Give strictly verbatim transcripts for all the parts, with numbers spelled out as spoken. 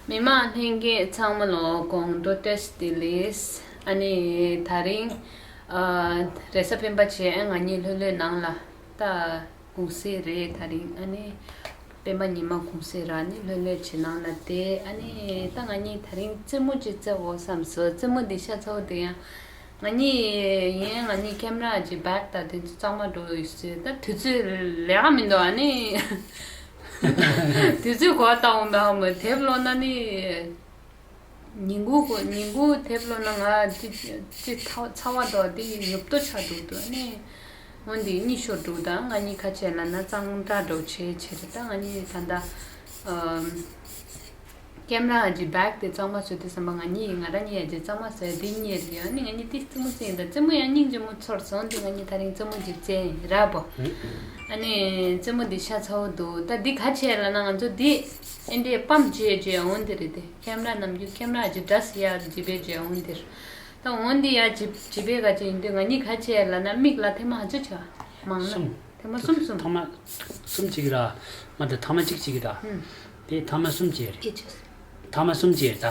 མི་མང་ལྷན་རྒྱས་ཚང་མ་ལ་དགོང་དྲོ་བཀྲ་ཤིས་བདེ་ལེགས། ཨ་ནི་དེ་རིང་ཨ་རེས་གཟའ་སྤེན་པ་བྱས་ང་གཉིས་ལྷོད་ལྷོད་ནང་ལ་ད་གུང་སེང་རེད། དེ་རིང་ཨ་ནི་སྤེན་པ་ཉི་མ་གུང་སེང་རེད། ཨ་ནི་ལྷོད་ལྷོད་བྱས་ནང་ལ་བསྡད། ཨ་ནི་ད་ང་གཉིས་དེ་རིང་རྩེད་མོ་ཅིག་རྩེ་དགོས་བསམ་སོང་། རྩེད་མོ་འདི་ཤ་ཚ་བོ་དེ་ཡང་ང་གཉིས་ཡིན། ང་གཉིས་ཀེམ་ར་གྱི་བེག་དང་དེ་ཚོ་གཙང་མ་འགྲོ་ཡོད་ཟེར། ད་དུས་ཚོད་ལས་ཀ་མི་འདུག་ཨ་ནི་དུས་ཚོད་གོ་བཏང་འོང་ན་མ་དེབ་ཀློག་ན་ནི་ཉིན་གུང་གོ་ཉིན་གུང་དེབ་ཀློག་ན་ང་ཅི་ཅི་ཚ་ཚ་བ་འདུག་དེ་ཉོབ་ཏོ་ཆགས་འདུག་འདུག་ཨ་ནི་འོན་ཏེ་གཉིད་ཤོར་འདུག་ད་ང་གཉིས་ཁ་ཆད་ལ་ན་གཙང་སྦྲ་འགྲོ་བྱེད་བྱེད་རེད། ད་ང་གཉིས་ད་ལྟ་ཨམ། ཀེམ་ར་གྱི་བེག་དེ་གཙང་མ་བཟོས་དུས་ཙམ་པ་ང་གཉིས་ང་རང་གཉིས་ཡ་ཅིག་གཙང་མ་བཟོས་དེ་གཉིས་རེད། ཨ་ནི་ང་གཉིས་དེ་རྩེད་མོ་རྩེ་ཡིན། ད་རྩེད་མོ་ཡང་སྙིང་རྗེ་མོ་ཚོར་སོང་། དེ་ང་གཉིས་དེ་རིང་རྩེད་མོ་ཅིག་རྩེ་ཡིན་ར་བོ། ཨ་ནི་རྩེད་མོ་འདི་ཤ་ཚ་བོ་འདུག་ད་འདི་ག་བྱས་ལབ་ན་ང་ཚོ་འདི་ཨེ་འདྲའི་པམ་བྱས་བྱས་འོང་དེ་རེད། དེ་ཀེམ་ར་ནམ་རྒྱུན་ཀེམ་ར་གྱི་འདྲ་སི་ཡ་ཇི་བས་བྱས་འོང་དེ་རེད། ད་འོང་འདི་ཡ་ཇི་ཇི་བས་ག་བྱས་ཡིན་དུས་ང་གཉིས་ག་བྱས་ལབ་ན་མིག་ལ་ཐེངས་མ་ཧ་ཅི་ཆ་མང་ན་གསུམ། ཐེངས་མ་གསུམ་གསུམ། ཐེངས་མ་གསུམ་གཅིག་ར། མ་དེ་ཐེངས་མ་གཅིག་གཅིག་ར། ཨུམ། དེ་ཐེངས་མ་གསུམ་བྱས་རེད། ཐེངས་མ་གསུམ་བྱས་ད།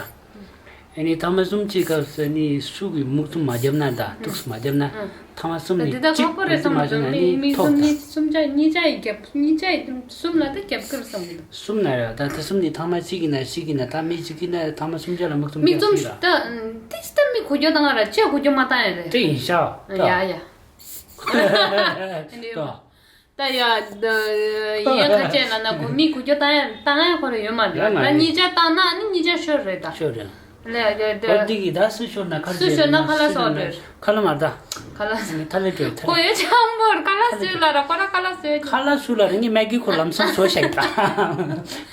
ཨ་ནི་ཐེངས་མ་གསུམ་གཅིག་སྐབས་སུ་ནི་ཤུགས་ཀྱིས་མིག་བཙུམ་མ་བརྒྱབ་ན་ད་ཨུམ། དཀྲུགས་མ་བརྒྱབ་ན། ཨུམ། ཐེངས་མ་གསུམ་ད་ནི་འདི་ད་གཅིག་ཁོག་པ་རེད་མིག་བཙུམ་མ་བསམ་བྱུང་ན་ནི་མིག་ཐོབ་བཙུམ་ད། གཉིས་གསུམ་ཆ་གཉིས་ཆ་ཡི་རྒྱབ་གཉིས་ཆ་ཡི་གསུམ་ལ་ད་རྒྱབ་ཁུར་བསམ་གི་འདུག་གསུམ་ན་རེད། ད་ད་གསུམ་ནི་ཐེངས་མ་གཅིག་གི་ན་གཅིག་གི་ན་ད་མི་གཅིག་གི་ན་ཐེངས་མ་གསུམ་ཆ་ལ་མིག་བཙུམ་མིག་བརྒྱབ་བཙུམ་ཟིག་ལ། ད་ཏིས་ད་མི་གོ་རྒྱུ་བཏང་ར་ཅེ་གོ་རྒྱུ་མ་བཏང་ཡ་རེད། དེ་ཡིན་ཤག་ད། ཡ་ཡ། ད། ད་ཡ་ད་ཡིན་ཡ་ཁ་ཆེ་ན་ན་གོ་མི་གོ་རྒྱུ་བཏང་ཡ་བཏང་ཡ་ཁོ་རེ་ཡོད་མ་རེད། ཡོད་མ་ད་རེད། གཉིས་ཆ་བཏང་ན་ནི་གཉིས་ཆ་ཤོར་རེད་ད། ཤོར་རེད། ལས་ཡ་ད་ད་ཨོ་དེ་གི་ད་སུ་ཤོར་ན་ཁར་སུ་ཤོར་ན་ཁ་ལ་སོགས་རེད། ཁ་ལ་མ་ད། ཁ་ལ་སོགས། ཐ་ལེ་ཏྲེ་ཐ་ཁོ་ཡོད་ཆང་བོར་ཁ་ལ་སོས་ལ་ར་ཁོ་ར་ཁ་ལ་སོས། ཁ་ལ་སུ་ལ་རིང་གི་མེ་གི་ཁོ་ལམ་སང་སོ་ཤེག་ད།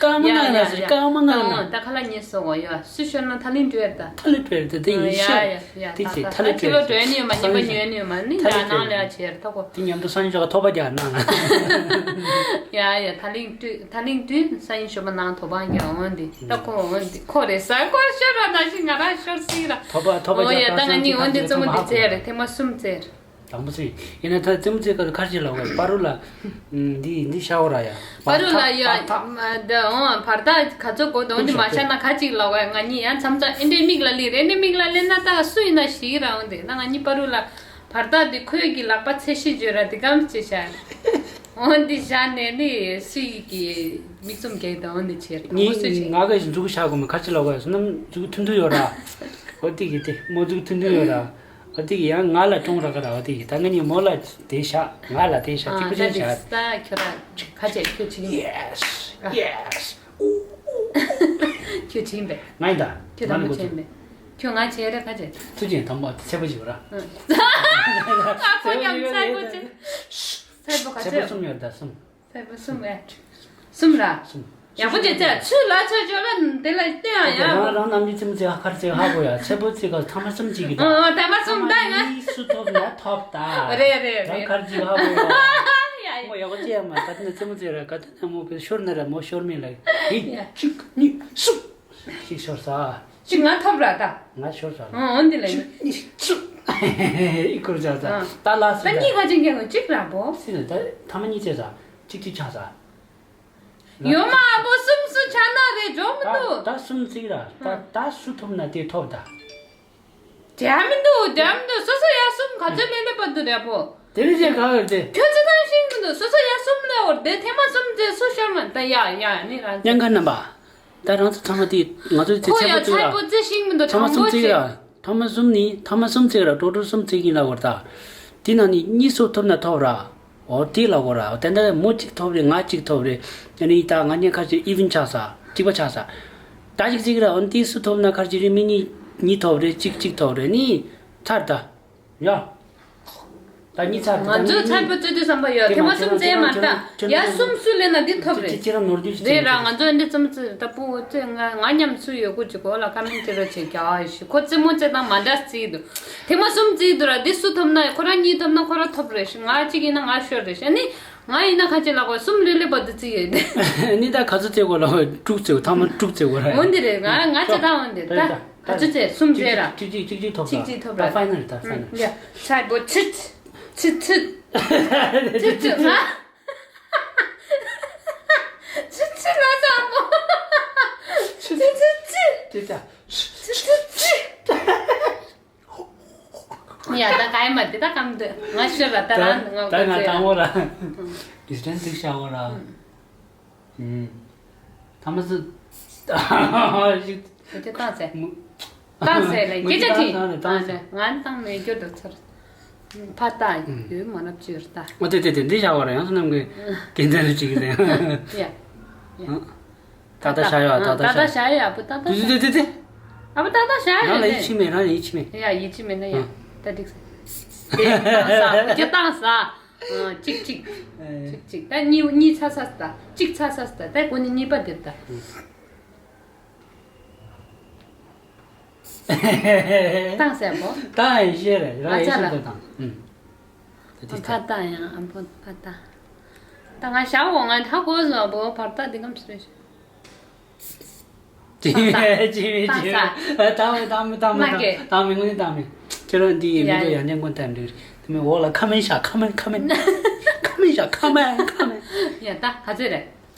ཀ་མ་ང་ན་སི་ཀ་མ་ང་ན། ད་ཁ་ལ་ཉེ་སོ་བ་ཡ་སུ་ཤོར་ན་ཐ་ལིང་ཏྲེ་ད། ཐ་ལེ་ཏྲེ་ད་དེ་ཡིན་ཤག་ཡ་ཡ། ཡ་དེ་ད་ཚེ་ད་ཐ་ལེ་ད་ཁྱི་ལོ་ཏྲེ་ད། འགྲོ་ནི་ཡོད་མ་ཉི་མ་ཉོས་ནི་ཡོད་མ་ནི་ཡ་ནང་ལ་ཡ་ཆེར་ད་གོ། དེ་མཉམ་དུ་སང་ཞོགས་ཐོག་པ་རྒྱག་ན། ཡ་ཡ་ཐ་ལིང་ཏུ་ཐ་ལིང་ཏུ་སང་ཞོགས་པ་ནང་ཐོག་པ་རྒྱག་འོན་ཏེ་ད་ཁོ་འོན་ཏེ་ཁོ་རེ་ས་ཁོ་ཤོར་ར་ད་ཤི་ང་ར་ཤོར་སི་ར། ཐོག་པ་ཐོག་པ་ཨོ་ཡ་རྒྱག་ད་ང་གཉིས་འོན་ཏེ་རྩེད་མོ་འདི་རྩེ་རེད། ཐེངས་མ་གསུམ་རྩེ་རེད། དང་པོ་ཚེ་ཡིན་ན་ད་རྩེད་མོ་རྩེ་ག་ཁར་ཅི་ལ་བ་པ་རུ་ལ་འདི་འདི་ཤ་འོ་ར་ཡ། པ་རུ་ལ་ཡ་ད་འོ་བར་ཐག་ག་ཚོད་གོ་དོན་འདི་མ་ཤ་ན་ཁ་ཅིག་ལ་བ་ང་གཉིས་ཡང་མཚམས་མཚམས་ཨེ་འདྲའི་མིག་ལ་ལི་རེ་ནི་མིག་ལ་ལེན་ན་ད་སུ་ཡིན་ན་ཞིག་ར་འོན་ཏེ་ད་ང་གཉིས་པ་རུ་ལ། བར་ཐག་འདི་ཁོས་ཀྱི་ལག་པ་ཚད་གཞི་བརྗོད་ར་འདི་གམ་ཅི་བྱ། འོ་འདི་བཞག་ནས་ནི་སུ་ཡི་གི་མིག་བཙུམ་རྒྱག་དང་འོ་འདི་བྱེད་ར་ངའི་མོ་སུ་བྱེད། ང་ག་ཞིག་མཛུ་གུ་བཞག་གོ་མི་ཁ་ཅི་ལ་གོ་ཡ་སོ་ནམ་མཛུ་གུ་ཐུང་ཐུང་ཡོད་ར། འོ་འདི་གི་དེ་མོ་མཛུ་གུ་ཐུང་ཐུང་ཡོད་ར། འོ་འདི་གི་ཡང་ང་ལ་ཀྲོང་ར་ག་ར་འོ་འདི་གི་ད་ང་གཉིས་མོ་ལ་དེ་བཞག་ང་ལ་དེ་བཞག་ཨ་ཏི་ཀུ་ད་ཅན་འདི་བཞག་ད་ཁྱོད་ར་ཁ་ཅེ་ཁྱོད་ཅིག་ཡིན། Yes, yes. ཁྱོད་ཅིག་ཡིན་པས། ང་ཡིན་ད། ཁྱོད་དང་པོ་ཆེན་པས། ཁྱོད་ང་བྱས་རེ་ཁ་ཆེ། ཐུགས་རྗེ་དང་པོ་ཚེ་པོ་ཞིག་ར། ཨ་ཁོ་ཡང་ཚེ་པོ་ཆེ། ཚེ་པོ་ག་ཚེ་པོ་ཚེ། གསུམ་ཡོད་ད་གསུམ། ཚེ་པོ་གསུམ་ཡ། གསུམ་ར། གསུམ། ཡག་པོ་བྱས་ཚེ་ཚུར་ལ་ཚུར་འཇོག་ལ་དེ་ལ་བསྟན་ཡ་ཡ། རང་རང་རྣམ་འགྱུར་ཚེ་མོ་ཚེ་ཧ་ཁར་ཚེ་ཧ་གོ་ཡ་ཚེ་པོ་ཚེ་ག་ཐ་མ་གསུམ་གཅིག་གི་ད། ཨ་ཨ་ཐ་མ་གསུམ་ད་ཡ། གཉིས་སུ་ཐོབ་ན་ཐོབ་ད། རེད་རེད་རང་རེད། ཁར་གཅིག་ཧ་གོ་ཡ། ཡ་ཡ། མོ་ཡག་པོ་བྱས་ཡ་མ་ད་དེ་ན་ཚེ་མོ་ཚེ་ར་ག་ད་ན་མོ་པེ་ཤོར་ན་ར་མོ་ཤོར་མེད་ལ། ཡ། གཅིག་གཉིས་གསུམ། ཞིག་ཤོར་ས། ཅིག་ང་ཐོབ་ར་ད། ང་ཤོར་ས། ཨོ་འོ་འདི་ལ་ཡིན། ཨི་ཁུར་ཆགས་ས། ཨ། ད་ལ་སི། ད་གཉིས་ཁ་ཅིག་རྒྱག་ངོ་གཅིག་ར་བོ། སི་ནི་ད་ཐ་མ་གཉིས་བྱས་ས། གཅིག་གཅིག་ཆགས་ས། ཡོ་མ་ཨ་བོ་གསུམ་གསུམ་ཆགས་ན་རེད་འཇོག་མི་ད་འདུག་ད་གསུམ་གཅིག་ར་ད་ཨ། ད་སུ་ཐོབ་ན་དེ་ཐོབ་ད། འདྲ་མི་འདུག་འདྲ་མི་འདུག་སོ་སོ་ཡ་གསུམ་ག་ཚོད་ལེན་ལེ་པ་འདུག་ར་བོ། དེ་རིང་ཅན་ག་ཡོད་དེ། ཁྱོད་ཚོ་ཐང་ཤིང་མི་འདུག་སོ་སོ་ཡ་གསུམ་ལེ་འོར་དེ་ཐེངས་མ་གསུམ་ཚེ་སུ་ཤོར་མ་ད་ཡ་ཡ་ནི་རང་། ཉན་མཁན་རྣམ་པ། ད་རང་ཚོ་ཚང་མ་དེ་ང་ཚོ་ཚེ་ཁོ་ཚེ་ཡ་པོ་ཚེ་ཚད་པོ་ར། ཚེ་ཤིང་མི་འདུག་ཐ་མ་དང་གསུམ་པོ་ཚེ་ཚེ། ར། ཐ་མ་གསུམ་ནི་ཐ་མ་གསུམ་ཚེ་ར་ཀྲོ་ཀྲོ་གསུམ་ཚེ་ཡིན་ལ་བར་ད། དེ་ནང་ནི་གཉིས་སུ་ཐོབ་ན་ཐོབ་ར། འོ་དེ་ལ་གོ་ར་འོ་དེ་འདྲ་མོ་གཅིག་ཐོབ་རེ་ང་གཅིག་ཐོབ་རེ། ཨ་ནི་ད་ང་གཉིས་ཁ་ཅིག་ཨི་ཝིན་ཆགས་ས་གཅིག་པ་ཆགས་ས། ད་གཅིག་གཅིག་ར་འོ་དེ་སུ་ཐོབ་ན་ཁ་ཅིག་རེ་མི་གཉིས་གཉིས་ཐོབ་རེ་གཅིག་གཅིག་ཐོབ་རེ་ནི་ཚར་ད། ཡ། ད་གཉིས་ཚར་ད་ང་ཚོས་ཚར་པོ་རྩོད་དུས་བསམ་པ་ཡོད་དེ་མ་གསུམ་རྩེ་མ་ད་ཡ་གསུམ་སུ་ལེན་ན་འདི་ཐོབ་རེད། ཁྱེད་རང་ནོར་འདུག་རེད་ར་ང་ཚོ་འདི་ཙམ་ཙི་ད་པུ་ཙི་ང་ང་མཉམ་སུ་ཡོད་གོ་ཅིག་གོ་ལ་ཀ་མེན་ཊི་རོ་ཅིག་རྒྱག་ཨ་ཤི་ཁོ་རྩེད་མོ་རྩེ་དང་མ་འདྲ་རྩིས་འདུག་དེ་མ་གསུམ་རྩིས་འདུག་ར་འདི་སུ་ཐོབ་ན་ཁོ་རང་གཉིས་ཐོབ་ན་ཁོ་རང་ཐོབ་རེད་ཤི་ང་གཅིག་ཡིན་ན་ང་ཤོར་རེད་ཤི་ཨ་ནི། ང་ཡིན་ན་ཁ་ཅིག་ལ་གོ་གསུམ་ལེ་ལེ་བ་འདི་རྩིས་ཡོད་དེ། ནི་ད་ག་ཚོད་རྩེ་གོ་ལ་དྲུག་རྩེ་གོ་ཐ་མ་དྲུག་རྩེ་གོ་ར་འོན་འདི་རེད་ང་ང་ཅི་ད་འོན་འདི་ད། ད་ཅི་ཚེ་གསུམ་ཚེ་ར། གཅིག་གཅིག་གཅིག་གཅིག་ཐོབ་གཅིག་གཅིག་ཐོབ་ར། ད་ཕའི་ནལ་ད་ཕའི་ནལ། ཡ། ཚ་བོ་ཚིག་ཚིག་ཚིག་ཚིག་ཚིག་ང་། ཚིག་ཚིག་ལ་ཚ་བོ། ཚིག་ཚིག་ཚིག་དེ་ད། ཡ་ད་ག་ཡ་མ་དེ་ད་གམ་དུ་ང་ཤོར་ར་ད་རང་ང་ད་ང་དང་བོ་ར། དེ་དྲན་དུ་ཤ་བོ་ར། ཐ་མ་སི། དེ་བཏང་ཟེར། བཏང་ཟེར་ལ་སྐད་ཆ་དྲིས། ང་བཏང་མེད་རྒྱུ་འགྲོ་ཚར། ཕ་ཏ་ཡོད་མ་ལབ་ཅིག་ཡོད་ད། ཨོ་དེ་དེ་དེ་འདི་བཞག་པ་རེད། ཡང་སོ་ནམ་གི་དགེ་མཚན་རེ་ཅིག་རེད། ཡ། ད་ད་བཞག་ཡོད། ད་ད་ད་ད་བཞག་ཡོད། ཨ་བུ་ད་ད་དེ་དེ་དེ་དེ། ཨ་བུ་ད་ད་བཞག་ཡོད། རང་ལ་ཡིད་ཆེས་མེད། རང་ལ་ཡིད་ཆེས་མེད། ཡ་ཡིད་ཆེས་མེད་ན་ཡ། ད་འགྲིག་ས། དེ་བཏང་ས་དེ་བཏང་ས། ཨ་གཅིག་གཅིག་གཅིག་གཅིག་ད་གཉིས་གཉིས་ཚ་ས་ད་གཅིག་ཚ་ས་ད་ད་གོ་ནི་གཉིས་པ་དེ་ད། བཏང་ཟེར་བོ། བཏང་ཡིན་ཤེས་རེད། རང་ཡིན་ཤེས་ད་བཏང་། ཨུམ། ད་དེ་ད་ད་ཡང་ཨ་བོ་ད་ད། ད་ང་ཞའོ་ང་ད་གོ་ཟོ་བོ་བར་ད་འདི་གམ་སུ་རེད། ཅི་མེད་ཅི་མེད་ཅི་མེད། ད་མེད་ད་མེད་ད་མེད་ད་མེད་ད་མེད་དངོས་གནས་ད་མེད། ཁྱེད་རང་འདི་ཡིན་མི་འདུག་ཡ་ཉན་ཀུན་ད་འདུག་རེད། དེ་མིན་འོག་ལ་ཁ་མེད་ཤ་ཁ་མེད་ཁ་མེད། ཁ་མེད་ཤ་ཁ་མེད་ཁ་མེད། ཡ་ད་ག་ཚོད་རེད།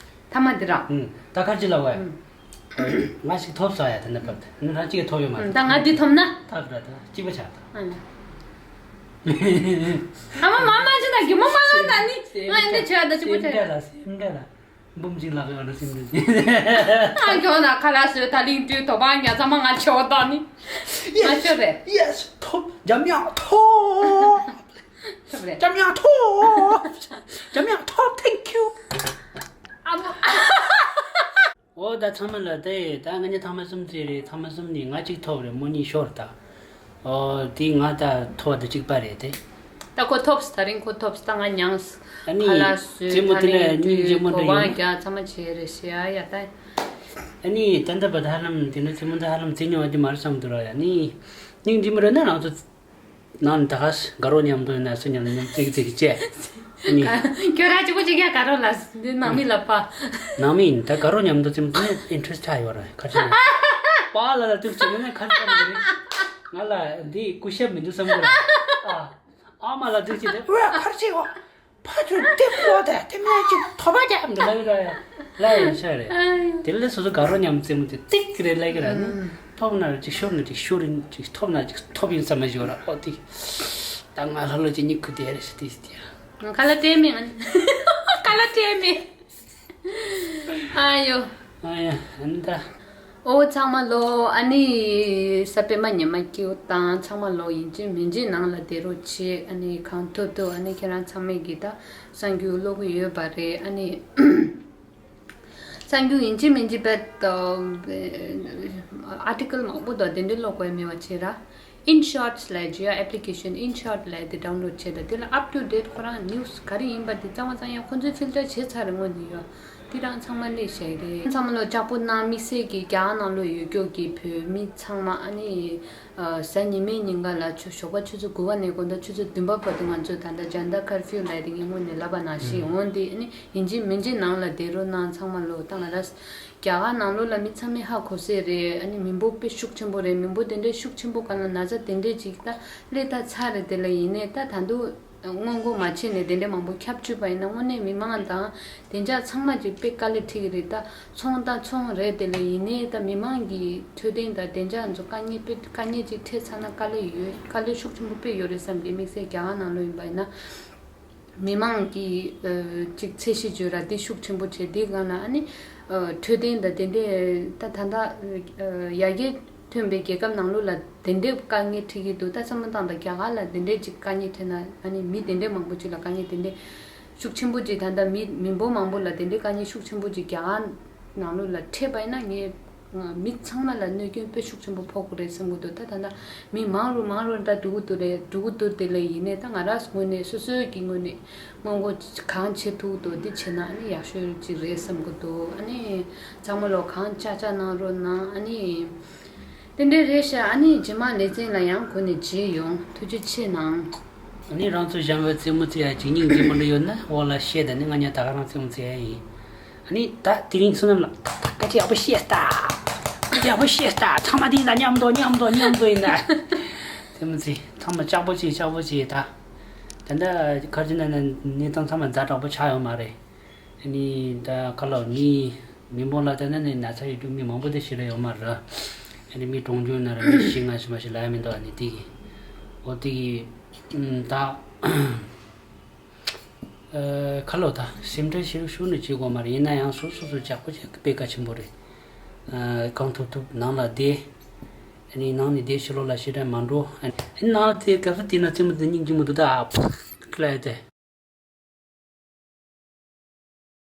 ཐ་མ་འདི་ར། ད་ཁར་ཅི་ལ་བས། ང་ཞིག་ཐོབ་ས་ཡ་དེ་ནི་བབ་དེ་ནི་རང་གཅིག་ཐོབ་ཡོད་མ་རེད། ད་ང་འདི་ཐོབ་ན། ཐབ་ར་ད་གཅིག་པ་ཆགས་ད། ཨ་མ་མ་མ་ཅི་ན་གི་མོ་མ་ལ་ན་ནི་ང་འདི་ཆོས་ད་གཅིག་པ་ཆགས། སེམས་ཁྲལ་ལ་སེམས་ཁྲལ་ལ། འབུམ་གཅིག་ལག་ཡོད་ན་སེམས་ཁྲལ་གཅིག་ང་གྱོ་ན་ཁ་ལ་སོས་ད་ལིང་ཏུའི་དོ་པ་ཉ་ཚ་མ་ང་ཆོ་ད་ནི། ང་ཆོ་རེད། Yes ཐོབ་འཇམ་དབྱངས་ཐོབ། ཐོབ་རེད། འཇམ་དབྱངས་ཐོབ། འཇམ་དབྱངས་ཐོབ། Thank you། ཨ་མོ། ཨོ་ད་ཚང་མ་ལ་དེ་ད་ང་གཉིས་ཐ་མ་གསུམ་ཚེ་རེད། ཐ་མ་གསུམ་ནི་ང་གཅིག་ཐོབ་རེད། མོ་གཉིས་ཤོར་ད། ཨོ་དེ་ང་ད་ཐོབ་ད་གཅིག་པ་རེད་དེ། ད་ཁོ་ཐོབ་ད་རིང་ཁོ་ཐོབ་ད་ང་མྱངས། ཨ་ནི་ཁ་ལག་བཟོས་རྩེད་མོ་ད་དེ་ལ་རིང་སྙིང་རྗེ་མོ་འདྲ་གོ་བ་ཡོད། རྒྱ་ཚང་མ་བྱས་རེད་ཤི་ཨ་ཡ་ད། ཨ་ནི་ད་ལྟ་བ་ད་ཧ་ལམ་དེ་ནི་རྩེད་མོ་ད་ཧ་ལམ་རྩེད་མྱོང་བ་དེ་མ་རེད་བསམ་འདུག་ར། ཡ་ནི་སྙིང་རྗེ་མོ་རེད་ན་རང་ཚོ། ནང་ད་ག་དགའ་རོགས་མཉམ་དུ་ཡིན་ན་སུ་མཉམ་དུ་མཉམ་ཙིག་ཙིག་བྱས། ཨ་ནི། ཁྱོད་རང་གཅིག་པུ་གཅིག་ཡ་དགའ་རོགས་ལ་འདི་ནང་མི་ལ་ཕ། ནང་མི་ཡིན་ད་དགའ་རོགས་མཉམ་དུ་ཙམ་དུ་ཨིན་ཊི་རེ་སི་ཊི་ཆགས་ཡོད་རེད་ཁ་ཆེ་ན། པཱ་ལ་ལ་ཏུག་ཙམ་ནས་ཁ་ཆེ་ན་རེད། ང་ལ་འདི་སྐུ་ཞབས་མི་འདུག་བསམ་གི་རེད། ཨ། ཨ་མ་ལ་ཏུག་ཙམ་དེ་ཨོ་ཁ་ཆེ་བ། ཕ་ཆུ་དེ་ཁོ་དེ་དེ་མ་ཅིག་ཐོ་པ་རྒྱབ་འདི་ལ་ཡོད་ར་ཡ། ལ་ཡིན་ཤ་རེད། དེ་ལས་སོ་སོ་དགའ་རོགས་མཉམ་རྩེད་མོ་དེ་ཏིག་རེད་ལ་གི་ར་ནི། ཐོབ་ན་ཅིག་ཤོར་ན་ཅིག་ཤོར་ཡིན་ཅིག་ཐོབ་ན་ཅིག་ཐོབ་ཡིན་བསམ་མ་ཞིག་ཡོད་ར་ཨོ་དེ། ད་ང་ལྷ་ལོ་ཅིག་གཉིད་ཁུག་དེ་རེད་ཤི་དེ་ཤི་དེ་ར། ཁ་ལ་སྤྲད་མེད་ང་ནི། ཁ་ལ་སྤྲད་མེད། ཨ་ཡོ། ཨ་ཡ་ཨ་ནི་ད། ཨོ་ཚང་མ་ལོ། ཨ་ནི་ས་པད་མ་ཉི་མ་སྐྱིད་དང་ཚང་མ་ལོ། ཡིན་གཅིག་མིན་གཅིག་ནང་ལ་བསྡད་རོགས་བྱེད། ཨ་ནི་གང་ཐུབ་ཐུབ་ཨ་ནི་ཁྱེད་རང་ཚང་མས་ཀྱི་ད་གསར་འགྱུར་ཀློག་གི་ཡོད་པ་རེད། ཨ་ནི་གསར་འགྱུར་ཡིན་གཅིག་མིན་གཅིག་པད་ཨར་ཊི་ཀལ་མང་པོ་དང་དེ་འདྲའི་ཀློག་དགོས་མེད་པ་བྱེད་ར། InShot ལབ་ཀྱི་ཡོད། ཨེབ་ལི་ཀེ་ཤན་InShot ལབ་དེ་ཌའུན་ལོཌ་བྱས་དང་དེ་ལ་up to date ཁོ་རང་ནིའུ་སི་ག་རེ་ཡིན་པ་དེ་གཙང་མ་གཙང་ཡང་ཁོ་ཚོས་ཕིལ་ཊར་བྱས་ཚར་རེད་སྔོན་ནས་ཡོད། དེ་རང་ཚང་མ་སླེབས་བཞག་རེད། ཚང་མ་ལོ་ལྕགས་པོ་གནང་། དམིགས་བསལ་གྱི་རྒྱ་གར་ནང་ལོ་ཡོད་སྐྱོ་གི་བོད་མི་ཚང་མ་ཨ་ནི་གཟའ་ཉི་མའི་ཉིན་ག་ལ་ཆུ་ཞོགས་པ་ཆུ་ཚོད་དགུ་པ་ནས་དགོང་དག་ཆུ་ཚོད་བདུན་པ་བར་དུ་ང་ཚོས་ད་ལྟ་ཇན་ཏ་ཀར་ཕིའུ་ལབ་དེ་ངས་སྔོན་ནས་ལབ་པ་ནང་བཞིན་འོང་དེ་ཨ་ནི་ཡིན་གཅིག་མིན་གཅིག་ནང་ལ་བསྡད་རོགས་གནང་། ཚང་མ་ལོ་ད་ང་ར། རྒྱ་གར་ནང་ལོགས་ལ་མི་ཚང་མས་ཧ་གོ་སྲིད་རེད། ཨ་ནི་མི་འབོར་དཔེ་ཤུགས་ཆེན་པོ་རེད། མི་འབོར་དེ་འདྲའི་ཤུགས་ཆེན་པོ་ག་ལ་ན་ཚ་དེ་འདྲས་ཅིག་ད་སླེབས་ད་ཚར་རེད། དེ་ལ་ཡིན་ནའི་ད་ད་དུང་སྔོན་འགོག་མ་བྱས་ནས་དེ་འདྲས་མང་པོ་ཁྱབ་བཅུག་པ་ཡིན་ན་དངོས་གནས་མི་མང་དང་བདེ་འཇགས་ཚང་མ་ཅིག་དཔེ་དཀའ་ལས་འཕྲད་ཀྱི་རེད། ད་ཚོང་ད་ཚོང་རེད། དེ་ལ་ཡིན་ནའི་ད་མི་མང་གི་འཕྲོད་བསྟེན་དང་བདེ་འཇགས་ཚོ་དཀའ་ངལ་དཔེ་དཀའ་ངལ་ཅིག་འཕྲད་ཚར་ན་དཀའ་ལས་ཡོད། དཀའ་ལས་ཤུགས་ཆེན་པོ་དཔེ་ཡོད་རེད་བསམ་གི། དམིགས་བསལ་རྒྱ་གར་ནང་ལོགས་ཡིན་པ་ཡིན་ན། མི་མང་གི་ཨ་ཅིག་ཚད་གཞི་བརྗོད་ར་དེ་ཤུགས་ཆེན་པོ་བྱས། དེ་སྒང་ལ་ཨ་ནི་ཨ་འཕྲོད་བསྟེན་དང་དེ་འདྲས་ད་ད་ལྟ་ཨ་ཡར་རྒྱས་ཐོན་པའི་རྒྱལ་ཁབ་ནང་ལོགས་ལ་དེ་འདྲས་དཀའ་ངལ་འཕྲད་ཀྱི་འདུག་ད་བསམ་བློ་བཏང་དང་རྒྱ་གར་ལ་དེ་འདྲས་ཅིག་དཀའ་ངལ་འཕྲད་ན་ཨ་ནི་མི་དེ་འདྲས་མང་པོ་ཅིག་ལ་དཀའ་ངལ་དེ་འདྲས་ཤུགས་ཆེན་པོ་ཅིག་ད་ལྟ་མི་མི་འབོར་མང་པོ་ལ་དེ་འདྲས་དཀའ་ངལ་ཤུགས་ཆེན་པོ་ཅིག་རྒྱ་གར་ནང་ལོགས་ལ་འཕྲད་པ་ཡིན་ན་ངས། མི་ཚང་མ་ལ་གནོད་སྐྱོན་དཔེ་ཤུགས་ཆེན་པོ་ཕོག་གི་རེད་བསམ་གི་འདུག་ད་ད་ལྟ་མི་མང་རུ་མང་རུ་འདྲ་འགྲོ་གི་འདུག་རེད། འགྲོ་གི་འདུག་དེ་ལས་ཡིན་ནའི་ད་ང་རང་ངོས་ནས་སོ་སོའི་གི་ངོས་ནས་སྔོན་འགོག་གང་བྱེད་ཐུབ་འདུག་འདི་བྱེད་ན་ཨ་ནི་ཡག་ཤོས་ཅིག་རེད་བསམ་གི་འདུག་ཨ་ནི་ཚང་མ་ལོ་གང་ཅག་ཅག་གནང་རོགས་གནང་། ཨ་ནི་དེ་འདྲས་རེད་ཤག་ཨ་ནི་རྗེས་མ་ལེ་ཚན་ལ་ཡང་གོ་ནས་མཇལ་ཡོང་། ཐུགས་རྗེ་ཆེ་གནང་། ཨ་ནི་རང་ཚོ་གཞན་པའི་རྩེད་མོ་རྩེ་ཡ་ཅིག་སྙིང་རྗེ་མོ་འདྲ་ཡོད་ན་འོག་ལ་བཤད། ད་ནི་ང་གཉིས་ད་ག་རང་རྩེད་མོ་རྩེ་ཡ་ཡིན། ཨ་ནི་ད་དེ་རིང་བསོད་ནམས་ལགས་སྐད་ཆ་ཡག་པོ་བཤད་ད། སྐད་ཆ་ཡག་པོ་བཤད་ད། ཚང་མ་དེ་ཡིན་ད། མཉམ་དུ་མཉམ་དུ་མཉམ་དུ་ཡིན་ད། དེ་མི་ཚེ་ཚང་མ་ལྕགས་པོ་བྱེད། ལྕགས་པོ་བྱེད་ད། ད་ལྟ་ཁ་ཅིག་ན་ན་གནས་སྟངས་ཚང་མ་ཛ་དྲག་པོ་ཆགས་ཡོད་མ་རེད། ཨ་ནི་ད་ག་ལ་མི་མི་འབོར་ལ་ལྟ་ན་ནི་ན་ཚ་ཡོད་རྒྱུ་མི་མང་པོ་དེ་ཞིག་རེ་ཡོད་མ་རེད། ཨ་ནི་མི་གྲོངས་རྒྱུ་ན་ར་མི་བཞི་ལྔ་ཞིག་མ་ཞིག་ལ་ཡ་མི་འདུག་ཨ་ནི་དེ་གི་འོ་དེ་གི་ད་ཨ་ཁ་ལོ་ད་སེམས་ཁྲལ་ཞིག་ཤུགས་ནས་བྱེད་དགོས་མ་རེད། ཡིན་ན་ཡང་སོ་སོ་སོ་ཇག་པོ་བྱེད་དཔེ་གལ་ཆེན་པོ་རེད། ཨ་གང་ཐུབ་ཐུབ་ནང་ལ་བསྡད། ཨ་ནི་ནང་ནས་བསྡད་ཕྱི་ལོགས་ལ་ཞེ་དྲག་མ་འགྲོ། ཨ་ནི་ནང་དེ་ག་ས་དེ་ན་རྩེད་མོ་དེ་སྙིང་རྗེ་མོ་འདུག་ད་ཨ་ཕ་ལ་ཡ་དེ།